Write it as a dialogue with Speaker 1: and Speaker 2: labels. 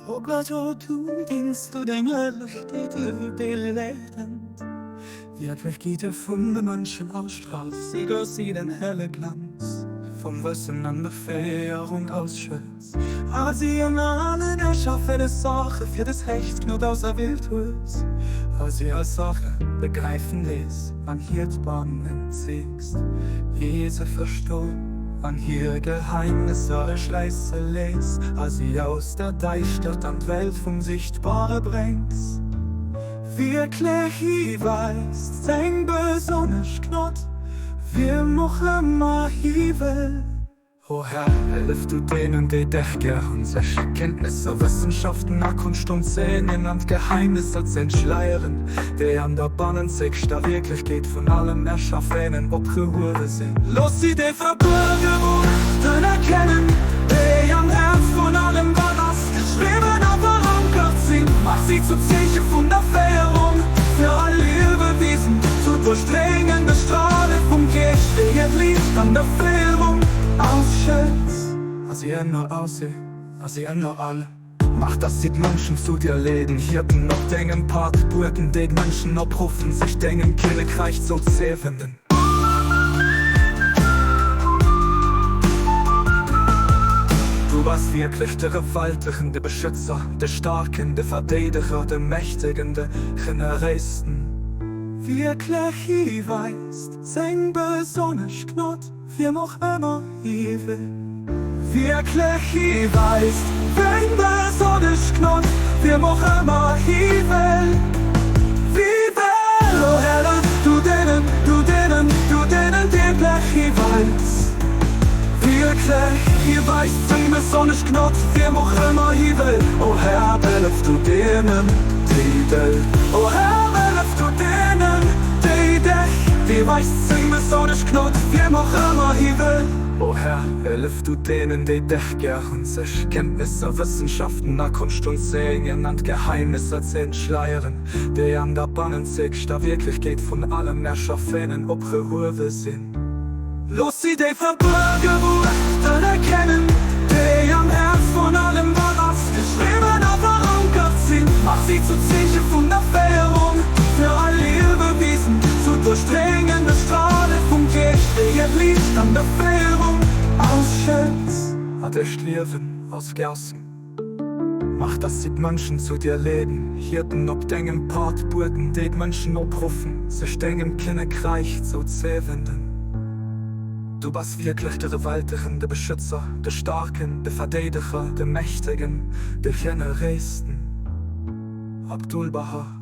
Speaker 1: O Gott, o du dings du deng Herrlechkeet iwwer déi Leedend. Wierklechkeete vun de Mënschen ausstraals, si gouf si den helle Glanz vum Wëssen an der Féierung ausschëtts, a si an allen erschaffene Saache fir des Recht Gnod auserwielt hues, a si als Saache begräifen lees an hiert Bannenzegst Wiese verstoen an hir Geheimnisser erschleisse léiss, a si aus der Däischtert an d'Welt vum Sichtbare bréngs. Wierklech hiweist seng besonnesch Gnod, wiem och ëmmer hie wëll. O Här, hëllef du deenen, déi dech gär hunn, sech Kenntnisser, Wëssenschaften a Konscht und Sehnen an d'Geheimnisser z'entschleieren, déi an der bannenzegster Wierklechkeet vun allem Erschaffenen opgehuewe sinn. Looss si déi verbuerge Wuerten erkennen, déi am Häerz vun allem, wat ass, geschriwwen a verankert sinn. Maach si zum Zeeche vun der Féierung fir all Liewewiesen, zu duerchdréngende Strale vum Geescht, déi hiert Liicht an der Féierung ausschëtt. A si ënner all si, a si ënner all. Mach, dass si d'Mënschen zu dir leeden, Hierten op dengem Pad, Bueden, déi d'Mënschen opruffen, sech dengem Kinnekräich zouzewenden. Du bass wierklech de Gewaltegen, de Beschützer, de Staarken, de Verdeedeger, de Mächtegen, de Generéisten. Wierklech, hie weist seng besonnesch Gnod, wiem och ëmmer hie wëll. Wierklech, hie weist seng besonnesch Gnod, wiem och ëmmer hie wëll. Wie wëll, o Herr, du deenen, du deenen, du deenen wierklech hie weist. Wierklech, hie weist seng besonnesch Gnod, wiem och ëmmer hie wëll. O Herr, hëllef du deenen, déi dech, o Herr, hëllef du deenen, déi dech. Hie weist seng besonnesch Gnod, wiem och ëmmer hie wëll. O Här, hëllef du deenen, déi dech gär hunn, sech Kenntnisser, Wëssenschaften a Konscht unzëeegnen an d'Geheimnisser ze entschleieren, déi an der bannenzegster Wierklechkeet vun allem Erschaffenen opgehuewe sinn. Looss si déi verbuerge Wuerten erkennen, déi am Häerz vun allem, wat ass, geschriwwen a verankert sinn. Mach si zu Zeeche vun der Féierung fir all Liewewiesen, zu duerchdréngende Strale vum Geescht, déi hiert Liicht an der Féierung ausschëtt. A dech d'Liewen ass Gersen. Mach, dass si d'Mënschen zu dir leeden, Hierten op dengem Pad, Bueden, déi d'Mënschen opruffen, sech dengem Kinnekräich zouzewenden. Du bass wierklech de Gewaltegen, de Beschützer, de Staarken, de Verdeedeger, de Mächtegen, de Generéisten. Abdu'l-Bahá.